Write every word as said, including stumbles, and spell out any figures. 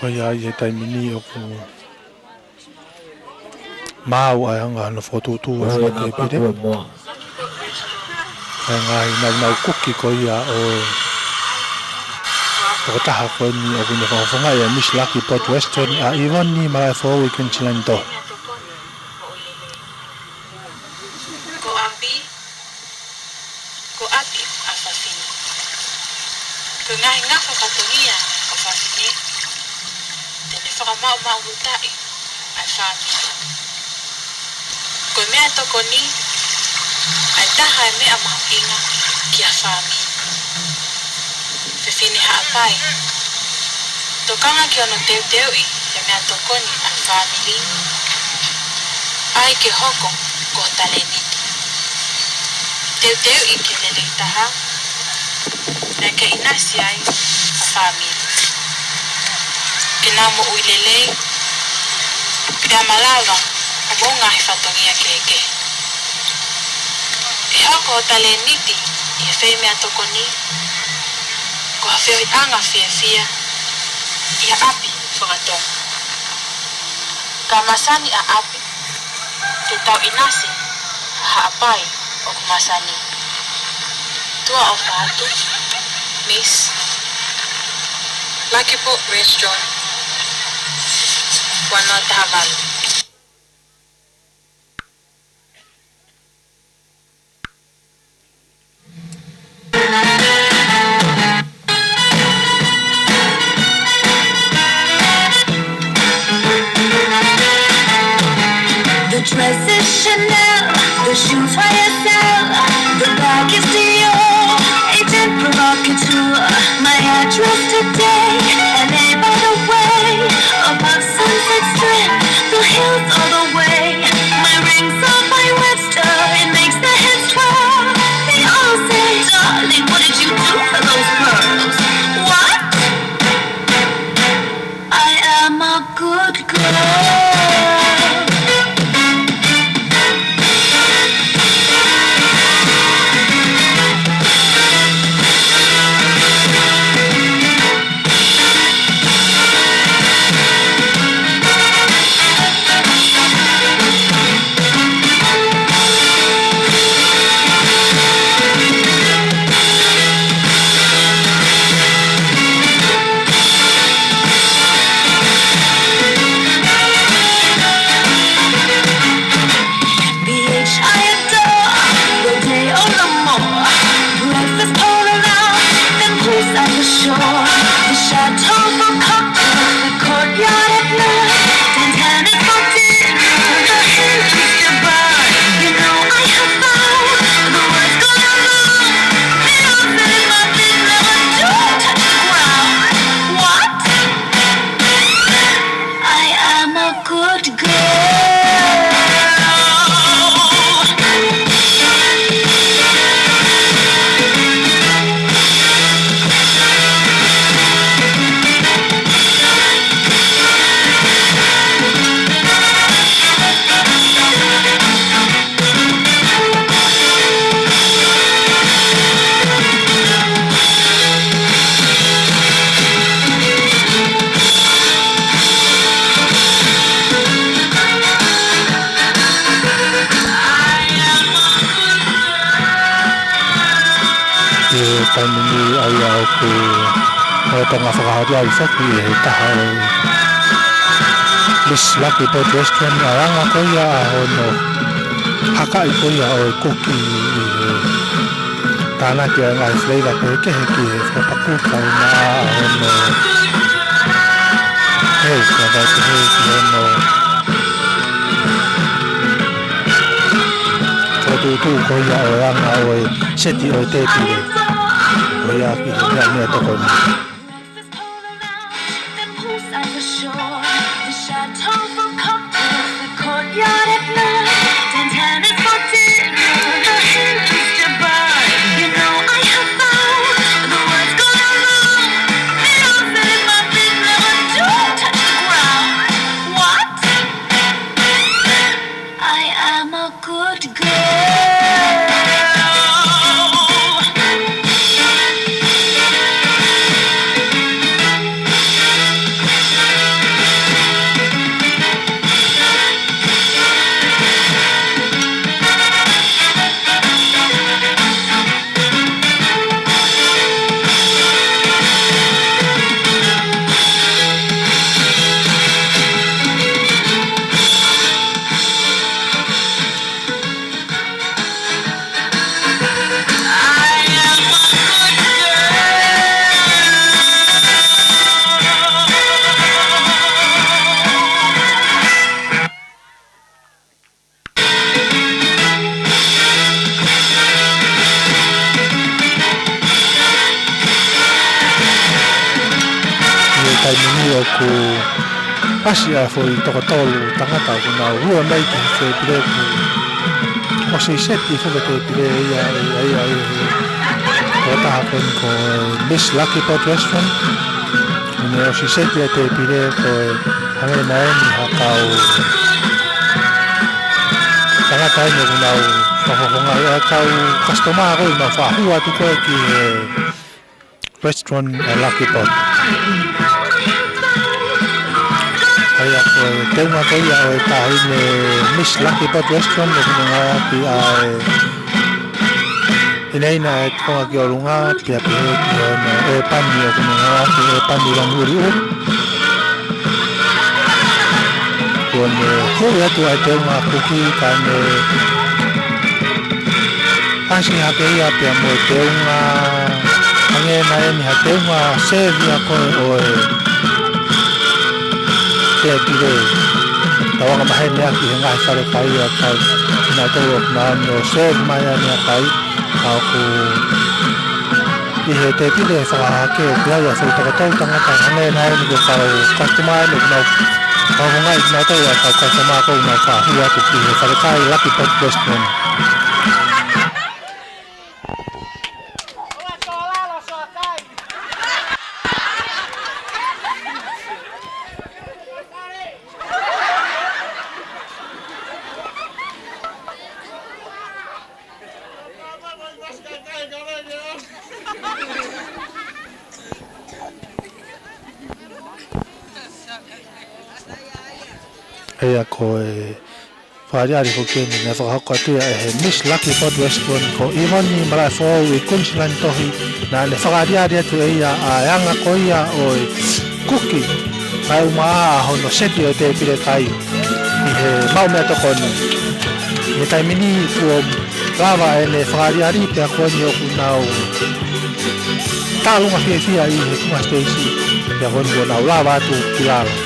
Ko ia ʻi he taimi ni ʻoku maau ʻa e anga hono fokotuʻutuʻu ʻa e tēpile. ʻA e ngaahi naunau kuki ko ia ʻo e tokotaha ko eni ʻoku ne fakafofongaʻi ʻa e Miss Lucky Pot Restaurant, ʻa ʻIvoni Malaefoʻou ʻi Queensland. Ko ʻapi, ko ʻapi ʻa fafine. Ko e ngaahi ngafa fatongia ʻo fafine, te ne fakamaʻumaʻulutaʻi ʻa e fāmili. Ko e meʻatokoni ʻa e taha e meʻa mahuʻinga ki ha fāmili. Fefine Haʻapai, tokanga ki hono teuteuʻi e meʻatokoni ʻa e fāmili, ʻai ke hoko ko ho talēniti. Teuteuʻi ke lelei taha, naʻa ke ʻinasi ai ha fāmili. Ke nau moʻui lelei, pea malava ʻa hoʻo ngaahi fatongia kehekehe. ʻE hoko ho talēniti ʻi he fai meʻatokoni ko ha feohiʻanga fiefia ʻi ha ʻapi faka-Tonga. Ka masani ʻa ʻapi, ke tau ʻinasi ha Haʻapai ʻoku masani. Tuʻa ʻofa atu, Miss Lucky Pot Restaurant, ua noa taha valu. The dress is Chanel, the shoes Y S L, the bag is Dior, agent provocateur. My address today, L A by the way, above Sunset Strip, the hills all the way. My rings are by Webster, it makes the heads twirl. They all say, "Darling, what did you do for those pearls?" What? I am a good girl. Beach I adore, Rodeo La More. Breakfast all around, then cruise out the shore. The chateau for cocktails, the courtyard at night. Titanic for dinner, the Hindus Dubai. You know I have found the words go down low. They all say my feet never do touch the ground. What? I am a good girl. ʻI he taimi ni ʻa ia ʻoku hanga ʻo fakahā ʻa e foki ʻe he taha ʻo e Miss Lucky Pot Restaurant ʻa e anga ko ia ʻa hono hakaʻi ko ia ʻo e kuki ʻi he tānaki ʻa e ngaahi flavor kehekehe ki he fakapakuka ʻo e maʻa ʻa hono, hei, ka vai ke hei ki hono fokotuʻutuʻu ko ia ʻo e anga ʻo e seti ʻo e tēpile. Ko ia ki he meʻa, meʻatokoni. I am a good girl. Mini ʻoku ʻasi ʻa e foʻi toko tolu tangata ʻoku nau lue mai ki he tēpile, kuo ʻosi seti foki e tēpile ia, ia, ia, ia, ko e taha ko eni ko e Miss Lucky Pot Restaurant. ʻOku ne ʻosi seti e tēpile ko e hangē nai eni ha kau tangata eni ʻoku nau fakafofongaʻi ʻa e kau customer ko ē ʻoku nau fakahū atu ko ē ki he restaurant ʻa e Lucky Pot. ʻA ia ko e teunga ko ia ʻo e taʻahine Miss Lucky Pot Restaurant ʻoku ne ngāueʻaki ʻa e ʻineina ʻe tokonga ki ʻolunga, pea pehē ki hono ʻēpani ʻoku ne ngāueʻaki ʻēpani languliu. Kuo ne hū atu ʻa e teunga kuki ka ne ʻasi hake ia pea mo e teunga hangē nai eni ha teunga sēvia ko ē ʻo e tēpile. Tau anga maheni ʻaki he ngaahi falekai ʻa e kau kinautolu ʻoku nau ō ʻo sēvi mai ʻa e meʻakai. Ka ʻoku ʻi he tēpile fakahake ʻoku ʻi ai ʻa e foʻi toko tolu tangata hangē nai eni ko e kau customer eni ʻoku nau fakafofongaʻi kinautolu ʻa e kau customer ko ē ʻoku nau fakahū atu ki he falekai Lucky Pot Restaurant. ʻA ia ko e fakaʻaliʻali foki eni naʻe fakahoko atu ia ʻe he Miss Lucky Pot Restaurant ko ʻIvoni Malaʻefoʻou ʻi Queensland Tohi, naʻa ne fakaʻaliʻali atu ʻe ia ʻa e anga ko ia ʻo e kuki kae ʻumaʻā hono seti ʻo e tēpile kai ʻi he maʻu meʻatokoni. ʻI he taimi ni kuo lava ʻene fakaʻaliʻali pea ko eni ʻoku nau tālunga fiefia ʻi he funga siteisi pea ko eni kuo nau lava atu ki lalo.